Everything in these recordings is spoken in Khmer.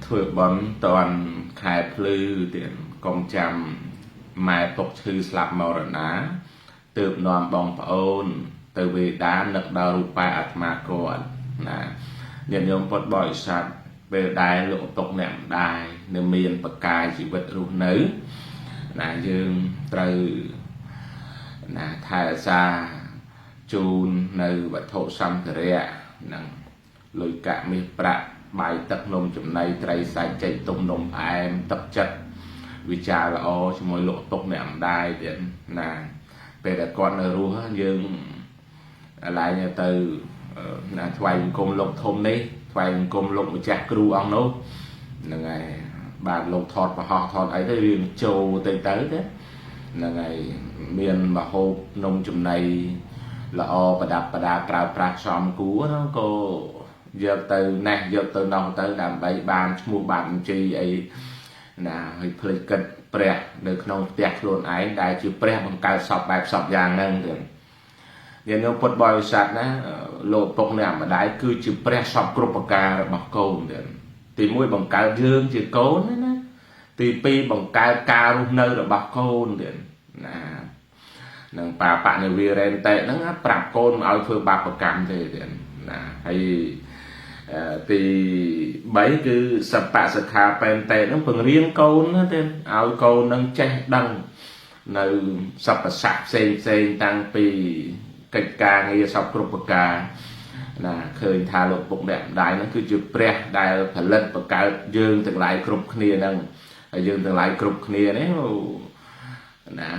ធ្វើបន់តន់ខែភ្លឺទៀតកុំចាំម៉ែពុកឈឺស្លាប់មរណាទើបនាំបងប្អូនទៅវេដានឹកដល់រូបអាត្មាគាត់ណាញាតិញោមពុទ្ធបរិស័ទពេលដែលលោកឪពុកអ្នកម្ដាយនៅមានបកាយជីវិតរស់នៅណាយើងត្រូវណាថែរក្សាជូននៅវត្ថុសម្ភារៈនិងលុយកាក់មាសប្រាក់បាយទឹកនំចំណីត្រីសាច់ចេកទុំនំផ្អែមទឹកចិត្តវិចារល្អជាមួយលោកឪពុកអ្នកម្ដាយទៀតណាពេលដែលគាត់នៅរស់យើងឡើងទៅណាថ្វាយបង្គំលោកធំនេះថ្វាយបង្គំលោកម្ចាស់គ្រូអង្គនោះហ្នឹងហើយបាទលោកថតប្រហោះថតអីទៅរឿងចូលទៅទៅទេហ្នឹងហើយមានមហូបនំចំណីល្អប្រដាប់ប្រដាប្រើប្រាស់សមគួរហ្នឹងក៏យកទៅណេះយកទៅនោះទៅដើម្បីបានឈ្មោះបានបញ្ជីអីណាហើយភ្លេចគិតព្រះនៅក្នុងផ្ទះខ្លួនឯងដែលជាព្រះបង្កើតសពបែបសពយ៉ាងហ្នឹងទៀតញាតិញោមពុទ្ធបរិស័ទណាលោកពុកអ្នកម្ដាយគឺជាព្រះសពគ្រប់ប្រការរបស់កូនទៀតទី1បង្កើតយើងជាកូនណាទី2បង្កើតការរស់នៅរបស់កូនទៀតណានឹងបាបនិវីរេនតេហ្នឹងប្រាប់កូនឲ្យធ្វើបាបកម្មទេទៀតណាហើយទី3គឺសបសិក្ខាបែនតេហ្នឹងពង្រៀនកូនណាទេឲ្យកូននឹងចេះដឹងនៅសពស័កផ្សេងផ្សេងតាំងពីកិច្ចការងារសពគ្រប់ប្រការណាឃើញថាលោកពុកអ្នកម្ដាយហ្នឹងគឺជាព្រះដែលផលិតបង្កើតយើងទាំងឡាយគ្រប់គ្នាហ្នឹងហើយយើងទាំងឡាយគ្រប់គ្នានេះណា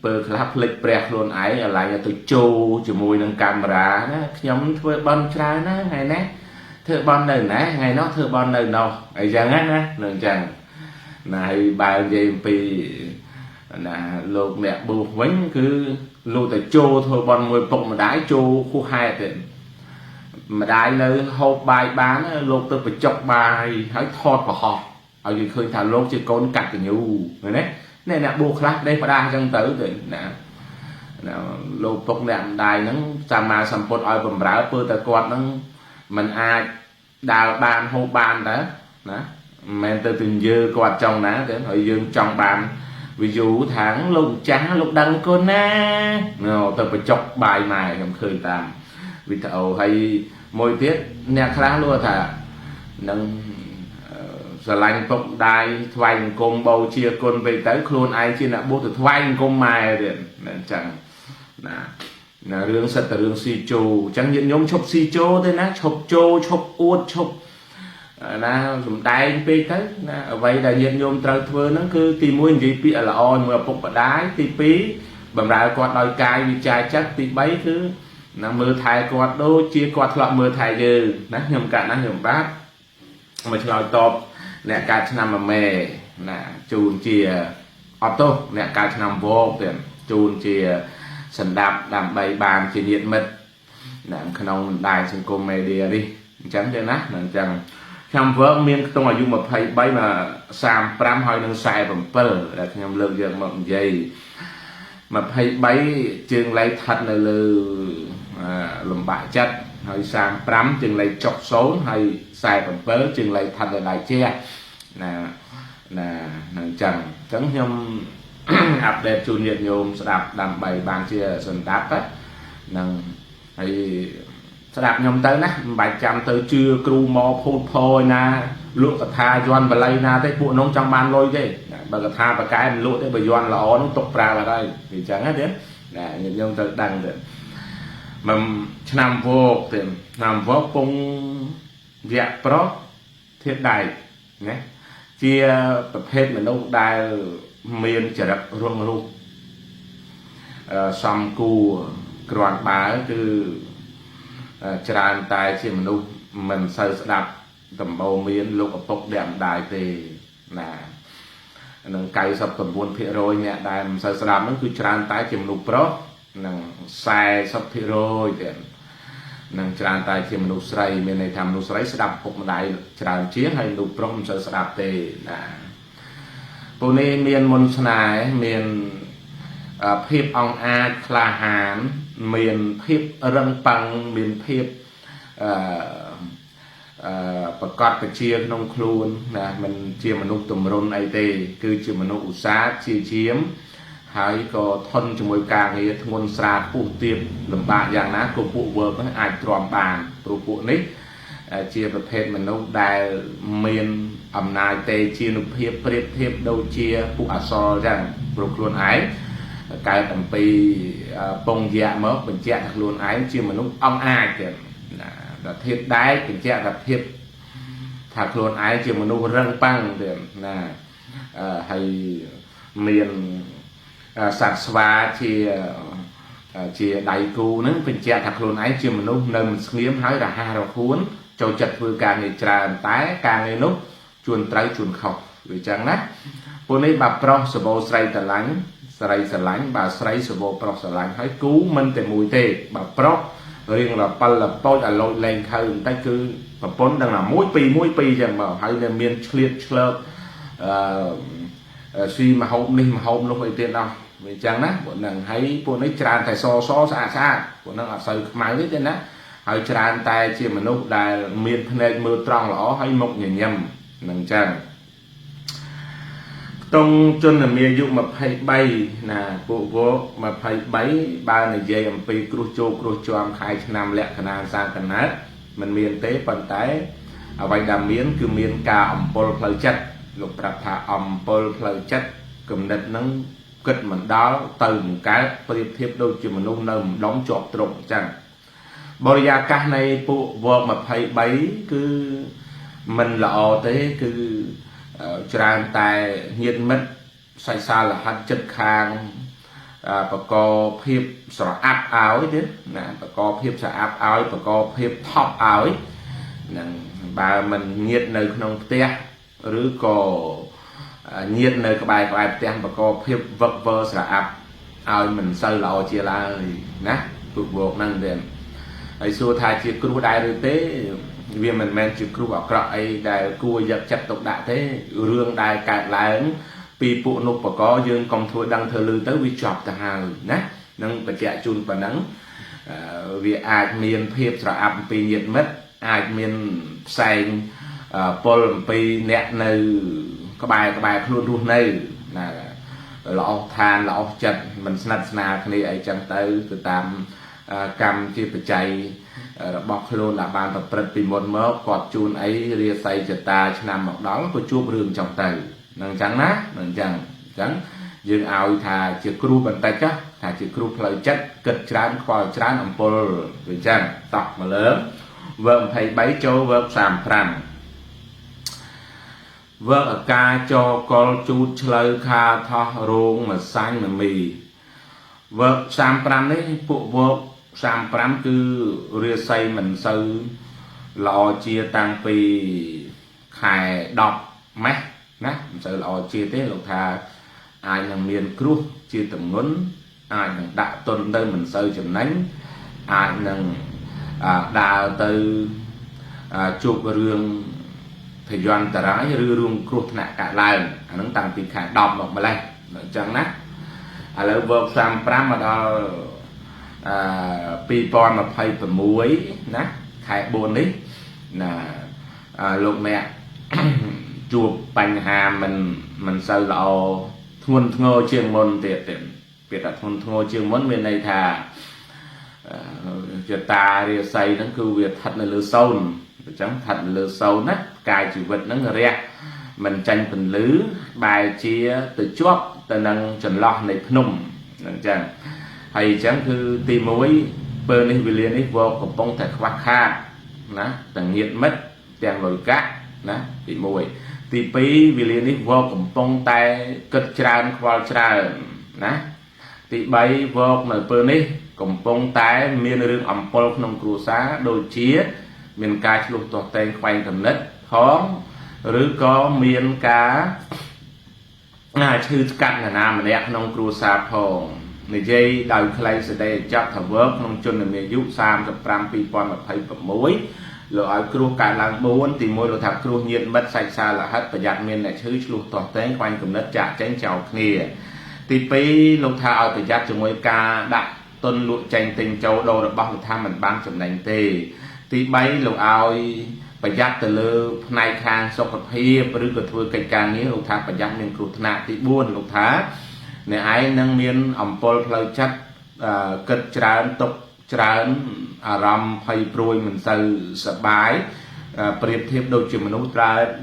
ពើខ្លះភ្លេចព្រះខ្លួនឯងឲ្យឡើងទៅចូលជាមួយនឹងកាមេរ៉ាណាខ្ញុំធ្វើបន់ច្រើនណាថ្ងៃនេះធ្វើបន់នៅណាថ្ងៃនោះធ្វើបន់នៅនោះអីចឹងណានឹងចឹងណាហើយបើនិយាយអំពីណាលោកអ្នកបួសវិញគឺលោកតែចូលធ្វើបន់មួយពុកម្ដាយចូលខួសហេតុទេម្ដាយនៅហូបបាយបានលោកទៅបញ្ចុកបាយហើយថតប្រហោះឲ្យគេឃើញថាលោកជាកូនកតញ្ញូឃើញទេនេះអ្នកបួសខ្លះដេះផ្ដាស់អញ្ចឹងទៅទៅណាលោកពុកអ្នកម្ដាយហ្នឹងសម្មាសម្ពុទ្ធឲ្យបំរើពើតែគាត់ហ្នឹងมันអាចដើរបានហូបបានតើណាមិនមែនទៅទញ្យើគាត់ចង់ណាទេហើយយើងចង់បានវិយូថាងលោកម្ចាស់លោកដឹងគុណណាទៅបញ្ចុកបាយម៉ែខ្ញុំឃើញតាមវីដេអូហើយមួយទៀតអ្នកខ្លះលោកថានឹងស្រឡាញ់ពុកដាយថ្វាយអង្គមបូជាគុណពេកទៅខ្លួនឯងជាអ្នកបួសទៅថ្វាយអង្គមម៉ែទៀតអញ្ចឹងណាណារឿងសិតតែរឿងស៊ីជោអញ្ចឹងញាតិញោមឈប់ស៊ីជោទេណាឈប់ជោឈប់អួតឈប់ណាសំដែងពេកទៅណាអ្វីដែលញាតិញោមត្រូវធ្វើហ្នឹងគឺទី1និយាយពាក្យល្អជាមួយឪពុកម្ដាយទី2បំរើគាត់ដោយកាយវិចារចិត្តទី3គឺណាមើលថែគាត់ដូចជាគាត់ធ្លាប់មើលថែយើងណាខ្ញុំកាត់ណាខ្ញុំបាទមកឆ្លើយតបអ្នកកើតឆ្នាំមមេណាជូនជាអត់ទោសអ្នកកើតឆ្នាំវកទៀតជូនជាសម្ដាប់ដើម្បីបានជាញាតិមិត្តណាក្នុងបណ្ដាញសង្គមមេឌៀនេះអញ្ចឹងទេណាអញ្ចឹងខ្ញុំវើកមានខ្ទង់អាយុ23មក35ហើយនឹង47ដែលខ្ញុំលើកយកមកនិយាយ23ជើងលេខស្ថិតនៅលើលំបាកចិត្តហើយ35ជើងលេខចុក0ហើយ47ជើងលេខស្ថិតនៅដៃជះណាណានឹងចឹងអញ្ចឹងខ្ញុំអាប់ដេតជូនញាតិញោមស្ដាប់ដើម្បីបានជាសម្ដាប់ហ្នឹងហើយស្ដាប់ខ្ញុំទៅណាមិនបាច់ចាំទៅជឿគ្រូមកភូតភរណាលក់កថាយន់បល័យណាទេពួកនោះចង់បានលុយទេបើកថាបកែមិនលក់ទេបើយន់ល្អនោះទុកប្រើអត់ហើយអញ្ចឹងណាទេណាញាតិញោមត្រូវដឹងទេមិនឆ្នាំវោកទេឆ្នាំវោកពងវគ្គប្រុសធាតដែកណាជាប្រភេទមនុស្សដែលមានចរិតរងរូបសំគួរគ្រាន់បើគឺច្រើនតែជាមនុស្សមិនសូវស្ដាប់ដំបូន្មានលោកឪពុកអ្នកម្ដាយទេណានឹង99%អ្នកដែលមិនសូវស្ដាប់ហ្នឹងគឺច្រើនតែជាមនុស្សប្រុសនឹង40%ទៀតនឹងច្រើនតែជាមនុស្សស្រីមានន័យថាមនុស្សស្រីស្ដាប់ឪពុកម្ដាយច្រើនជាងហើយមនុស្សប្រុសមិនសូវស្ដាប់ទេណាពួកនេះមានមុនស្នេហ៍មានភាពអង្អាចក្លាហានមានភាពរឹងប៉ឹងមានភាពអឺ ប្រកាសពជាក្នុងខ្លួនណាមិនជាមនុស្សទម្រន់អីទេគឺជាមនុស្សឧស្សាហ៍ជាជាមហើយក៏ធន់ជាមួយការងារធ្ងន់ស្រាលខ្ពស់ទាបលំបាកយ៉ាងណាក៏ពួកវើកហ្នឹងអាចទ្រាំបានព្រោះពួកនេះជាប្រភេទមនុស្សដែលមានអំណាចទេជានុភាពប្រៀបធៀបដូចជាពួកអសរចឹងព្រោះខ្លួនឯងកើតអំពីពងយៈមកបញ្ជាក់ថាខ្លួនឯងជាមនុស្សអង្អាចទៀតណាដល់ធៀបដែកបញ្ជាក់ថាភាពថាខ្លួនឯងជាមនុស្សរឹងប៉ឹងទៀតណាហើយមានសត្វស្វាជាដៃគូហ្នឹងបញ្ជាក់ថាខ្លួនឯងជាមនុស្សនៅមិនស្ងៀមហើយរហ័សរហួនចូលចិត្តធ្វើការងារច្រើនតែការងារនោះជួនត្រូវជួនខុសវាចឹងណាពួកនេះបើប្រុសសបោស្រីតឡាញ់ស្រីស្រឡាញ់បើស្រីសបោប្រុសស្រឡាញ់ហើយគូមិនតែមួយទេបើប្រុសរៀងរប៉ិលរពោចឲ្យលោចលែងខៅបន្តិចគឺប្រពន្ធដឹងថា1 2 1 2ចឹងមកហើយនៅមានឆ្លៀតឆ្លើបអឺស៊ីមហូបនេះមហូបនោះអីទៀតអស់វាចឹងណាពួកហ្នឹងហើយពួកនេះច្រើនតែសសស្អាតស្អាតពួកហ្នឹងអត់សូវខ្មៅទេទេណាហើយច្រើនតែជាមនុស្សដែលមានភ្នែកមើលត្រង់ល្អហើយមុខញញឹមនឹងចឹងខ្ទង់ជនមាយុ23ណាពួកវក23បើនិយាយអំពីគ្រោះជោគគ្រោះជាំខែឆ្នាំលក្ខណៈសាកណើតមិនមានទេប៉ុន្តែអ្វីដែលមានគឺមានការអំពុលផ្លូវចិត្តលោកប្រាប់ថាអំពុលផ្លូវចិត្តគំនិតនឹងគិតមិនដល់ទៅមិនកើតប្រៀបធៀបដូចជាមនុស្សនៅម្ដុំជាប់ទ្រុងអញ្ចឹងបរិយាកាសនៃពួកវក23គឺមិនល្អទេគឺច្រើនតែញាតិមិត្តសាច់សាលហិតចិត្តខាងបកភាពស្រអាប់ឲ្យទេណាបកភាពស្រអាប់ឲ្យបកភាពថប់ឲ្យនឹងបើមិនញាតិនៅក្នុងផ្ទះឬក៏ញាតិនៅក្បែរក្បែរផ្ទះបកភាពវឹកវើស្រអាប់ឲ្យមិនសូវល្អជាឡើយណាពួកវកហ្នឹងទេហើយសួរថាជាគ្រោះដែរឬទេវាមិនមែនជាគ្រោះអាក្រក់អីដែលគួរយកចិត្តទុកដាក់ទេរឿងដែលកើតឡើងពីពួកនោះបកយើងកុំធ្វើដឹងធ្វើលឺទៅវាចប់ទៅហើយណានឹងបញ្ជាក់ជូនប៉ុណ្ណឹងវាអាចមានភាពស្រអាប់អំពីញាតិមិត្តអាចមានផ្សែងពលអំពីអ្នកនៅក្បែរក្បែរខ្លួនរស់នៅណាល្អឋានល្អចិត្តមិនស្និទ្ធស្នាលគ្នាអីចឹងទៅទៅតាមកម្មជាបច្ច័យរបស់ខ្លួនដែលបានប្រព្រឹត្តពីមុនមកគាត់ជូនអីរាសីចតាឆ្នាំមកដល់ក៏ជួបរឿងចឹងទៅនឹងចឹងណានឹងចឹងអញ្ចឹងយើងឲ្យថាជាគ្រូបន្តិចចុះថាជាគ្រូផ្លូវចិត្តគិតច្រើនខ្វល់ច្រើនអំពុលវាចឹងតោះមកលើវើក23ចូលវើក35វើកអាកាចកលជូតឆ្លូវខាថោះរោងម្សាញ់មមីវើក35នេះពួកវើក35គឺរាសីមិនសូវល្អជាតាំងពីខែ10ម៉េះណាមិនសូវល្អជាទេលោកថាអាចនឹងមានគ្រោះជាទម្ងន់អាចនឹងដាក់ទុនទៅមិនសូវចំណេញអាចនឹងដើរទៅជួបរឿងភយន្តរាយឬរឿងគ្រោះថ្នាក់កើតឡើងអាហ្នឹងតាំងពីខែ10មកម្លេះអញ្ចឹងណាឥឡូវវើក35មកដល់2026ណាខែ4នេះណាលោកអ្នកជួបបញ្ហាមិនសូវល្អធ្ងន់ធ្ងរជាងមុនទៀតទេពាក្យថាធ្ងន់ធ្ងរជាងមុនមានន័យថាចតារាសីហ្នឹងគឺវាស្ថិតនៅលើសូន្យអញ្ចឹងស្ថិតនៅលើសូន្យណាកាយជីវិតហ្នឹងរះមិនចាញ់ពន្លឺបែរជាទៅជាប់ទៅនឹងចន្លោះនៃភ្នំហ្នឹងអញ្ចឹងហើយអញ្ចឹងគឺទី1ពេលនេះវេលានេះវកកំពុងតែខ្វះខាតណាទាំងញាតិមិត្តទាំងលុយកាក់ណាទី1ទី2វេលានេះវកកំពុងតែគិតច្រើនខ្វល់ច្រើនណាទី3វកនៅពេលនេះកំពុងតែមានរឿងអំពុលក្នុងគ្រួសារដូចជាមានការឆ្លោះទាស់ទែងខ្វែងគំនិតផងឬក៏មានការឈឺស្កាត់នរណាម្នាក់ក្នុងគ្រួសារផងនិយាយដោយខ្លីសេចក្តីចាប់ថាវើកក្នុងជនមាយុ35 2026លោកឲ្យគ្រោះកើតឡើង4ទី1លោកថាគ្រោះញាតិមិត្តសាច់សាលហិតប្រយ័ត្នមានអ្នកឈឺឆ្លោះទាស់ទែងខ្វែងគំនិតចាក់ចេញចោលគ្នាទី2លោកថាឲ្យប្រយ័ត្នជាមួយការដាក់ទុនលក់ចេញទិញចូលដូររបស់លោកថាមិនបានចំណេញទេទី3លោកឲ្យ ប្រយ័ត្នទៅលើផ្នែកខាងសុខភាពឬក៏ធ្វើកិច្ចការងារលោកថាប្រយ័ត្នមានគ្រោះថ្នាក់ទី4លោកថាអ្នកឯងនឹងមានអំពល់ផ្លូវចិត្តគិតច្រើនទុកច្រើនអារម្មណ៍ភ័យព្រួយមិនសូវសប្បាយប្រៀបធៀបដូចជាមនុស្ស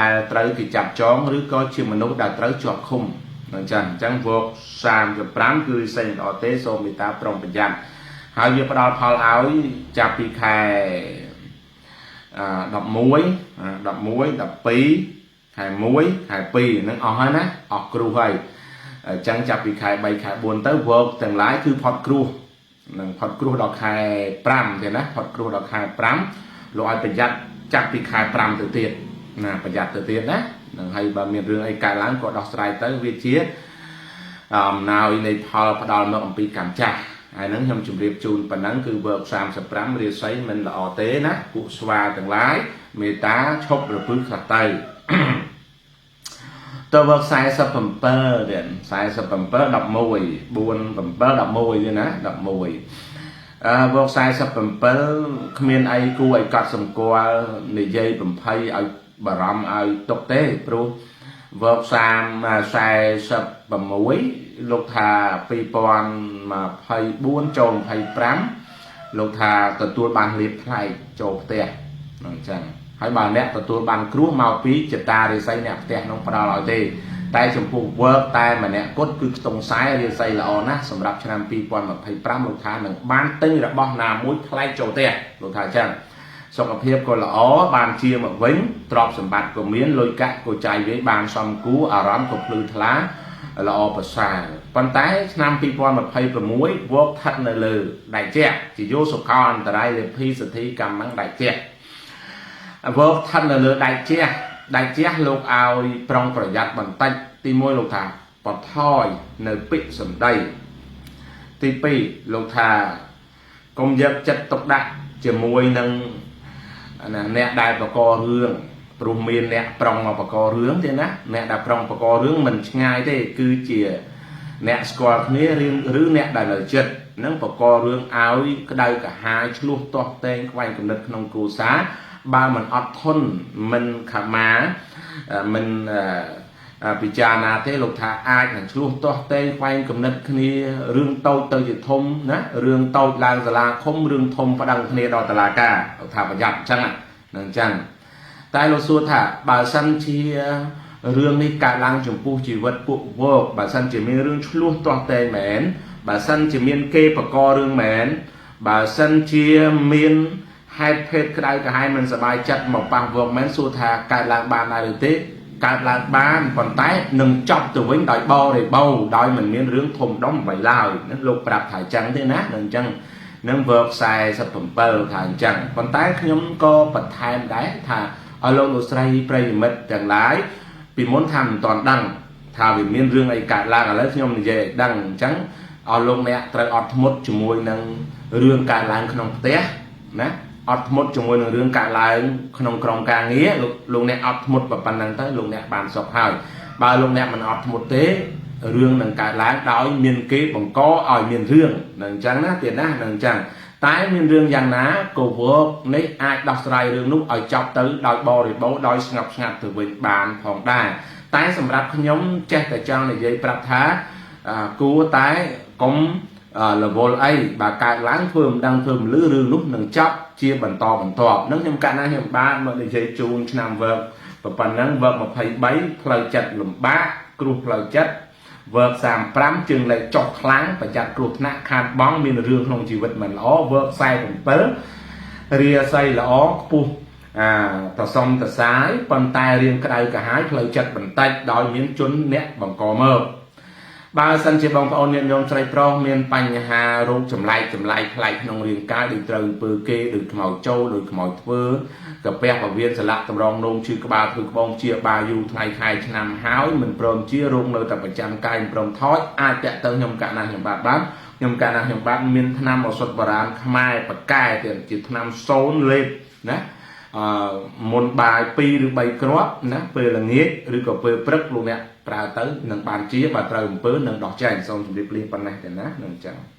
ដែលត្រូវគេចាប់ចងឬក៏ជាមនុស្សដែលត្រូវជាប់ឃុំអញ្ចឹងវក35គឺសេងល្អទេសូមមេត្តាប្រុងប្រយ័ត្នហើយវាផ្ដល់ផលឲ្យចាប់ពីខែ11 11 12ខែ1ខែ2ហ្នឹងអស់ហើយណាអស់គ្រោះហើយអញ្ចឹងចាប់ពីខែ3ខែ4ទៅវកទាំងឡាយគឺផុតគ្រោះនឹងផុតគ្រោះដល់ខែ5ទេណាផុតគ្រោះដល់ខែ5លោកឲ្យប្រយ័ត្នចាប់ពីខែ5ទៅទៀតណាប្រយ័ត្នទៅទៀតណានឹងហើយបើមានរឿងអីកើតឡើងក៏ដោះស្រាយទៅវាជាអំណោយនៃផលផ្ដល់មកអំពីកម្មចាស់ហើយហ្នឹងខ្ញុំជម្រាបជូនប៉ុណ្ណឹងគឺវើក35រាសីមិនល្អទេណាពួកស្វាទាំងឡាយមេត្តាឈប់រពឹសខ្លះទៅទៅវើក47ទៀត47 11 4 7 11ទេណា11អឺវក47គ្មានអីគួរឲ្យកត់សម្គាល់និយាយបំភ័យឲ្យបារម្ភឲ្យទុកទេព្រោះវក46លោកថា2024ចូល25លោកថាទទួលបានលៀបប្លែកចូលផ្ទះអញ្ចឹងហើយបើអ្នកទទួលបានគ្រោះមកពីចតារិស័យអ្នកផ្ទះនោះផ្ដល់ឲ្យទេតែចំពោះ work តែម្នាក់គត់គឺខ្ទង់ខ្សែរាសីល្អណាស់សម្រាប់ឆ្នាំ2025លោកថានឹងបានទិញរបស់ណាមួយប្លែកចូលផ្ទះលោកថាអញ្ចឹងសុខភាពក៏ល្អបានជាមកវិញទ្រព្យសម្បត្តិក៏មានលុយកាក់ក៏ចាយវាយបានសមគួរអារម្មណ៍ក៏ភ្លឺថ្លាល្អប្រសើរប៉ុន្តែឆ្នាំ2026វកស្ថិតនៅលើដៃជះជាយោសុខអន្តរាយលេភីសទ្ធិកម្មងដៃជះវកស្ថិតនៅលើដៃជះដៃជះលោកឲ្យប្រុងប្រយ័ត្នបន្តិចទី1លោកថាបថយនៅពាក្យសម្ដីទី2លោកថាកុំយកចិត្តទុកដាក់ជាមួយនឹងអ្នកដែលបករឿងព្រោះមានអ្នកប្រុងមកបករឿងទេណាអ្នកដែលប្រុងបករឿងមិនឆ្ងាយទេគឺជាអ្នកស្គាល់គ្នាឬអ្នកដែលនៅចិត្តនឹងបករឿងឲ្យក្តៅកាហាយឆ្លោះទាស់តែងខ្វែងគំនិតក្នុងគ្រួសារបើមិនអត់ធន់មិនខមាមិនពិចារណាទេលោកថាអាចនឹងឆ្លោះទាស់តែងខ្វែងគំនិតគ្នារឿងតូចទៅជាធំណារឿងតូចឡើងសាលាឃុំរឿងធំប្តឹងគ្នាដល់តុលាការលោកថាប្រយ័ត្នអញ្ចឹងនឹងអញ្ចឹងតែលោកសួរថាបើសិនជារឿងនេះកើតឡើងចំពោះជីវិតពួកវកបើសិនជាមានរឿងឆ្លោះទាស់តែងមែនបើសិនជាមានគេបករឿងមែនបើសិនជាមានហេតុភេទក្តៅក្រហាយមិនសប្បាយចិត្តមកប៉ះវកមែនសួរថាកើតឡើងបានដែរឬទេកើតឡើងបានប៉ុន្តែនឹងចប់ទៅវិញដោយបរិបូរដោយមិនមានរឿងធំដុំអ្វីឡើយនឹងលោកប្រាប់ថាអញ្ចឹងទេណានឹងអញ្ចឹងនឹង work 47ថាអញ្ចឹងប៉ុន្តែខ្ញុំក៏បន្ថែមដែរថាឲ្យលោកលោកស្រីប្រិយមិត្តទាំងឡាយពីមុនថាមិនទាន់ដឹងថាវាមានរឿងអីកើតឡើងឥឡូវខ្ញុំនិយាយឲ្យដឹងអញ្ចឹងឲ្យលោកអ្នកត្រូវអត់ធ្មត់ជាមួយនឹងរឿងកើតឡើងក្នុងផ្ទះណាអត់ធ្មត់ជាមួយនឹងរឿងកើតឡើងក្នុងក្រុមការងារលោកអ្នកអត់ធ្មត់ប៉ុណ្ណឹងទៅលោកអ្នកបានសុខហើយបើលោកអ្នកមិនអត់ធ្មត់ទេរឿងនឹងកើតឡើងដោយមានគេបង្កឲ្យមានរឿងនឹងអញ្ចឹងណាទៀតណានឹងអញ្ចឹងតែមានរឿងយ៉ាងណាក៏វកនេះអាចដោះស្រាយរឿងនោះឲ្យចប់ទៅដោយបរិបូរដោយស្ងប់ស្ងាត់ទៅវិញបានផងដែរតែសម្រាប់ខ្ញុំចេះតែចង់និយាយប្រាប់ថាគួរតែកុំរវល់អីបើកើតឡើងធ្វើមិនដឹងធ្វើមិនលឺរឿងនោះនឹងចប់ជាបន្តបន្ទាប់នឹងខ្ញុំកាលណាខ្ញុំបានមកនិយាយជូនឆ្នាំ work ប៉ុណ្ណឹង work 23ផ្លូវចិត្តលំបាកគ្រោះផ្លូវចិត្ត work 35ជើងលេខចុះខ្លាំងប្រយ័ត្នគ្រោះថ្នាក់ខាតបង់មានរឿងក្នុងជីវិតមិនល្អ work 47រាសីល្អខ្ពស់អាតសំតសាយប៉ុន្តែរៀងក្តៅក្រហាយផ្លូវចិត្តបន្តិចដោយមានជនអ្នកបង្កមកបើសិនជាបងប្អូនញាតិញោមស្រីប្រុសមានបញ្ហារោគចម្លែកចម្លែកប្លែកក្នុងរាងកាយដូចត្រូវអំពើគេដូចខ្មោចចូលដូចខ្មោចធ្វើកាពះពវៀនស្លាក់តម្រងនោមឈឺក្បាលធ្វើក្បងជាបាយូរថ្ងៃខែឆ្នាំហើយមិនព្រមជារោគនៅតែប្រចាំកាយមិនព្រមថយអាចតាក់ទងខ្ញុំកណាខ្ញុំបាទបានខ្ញុំកណាខ្ញុំបាទមានថ្នាំឱសថបុរាណខ្មែរបកែទៀតជាថ្នាំសូនលេបណាអឺមុនបាយ2ឬ3គ្រាប់ណាពេលល្ងាចឬក៏ពេលព្រឹកលោកអ្នកប្រើទៅនឹងបានជាបើត្រូវអំពើនឹងដោះចេញសូមជម្រាបលាប៉ុណ្ណេះទេណានឹងអញ្ចឹង។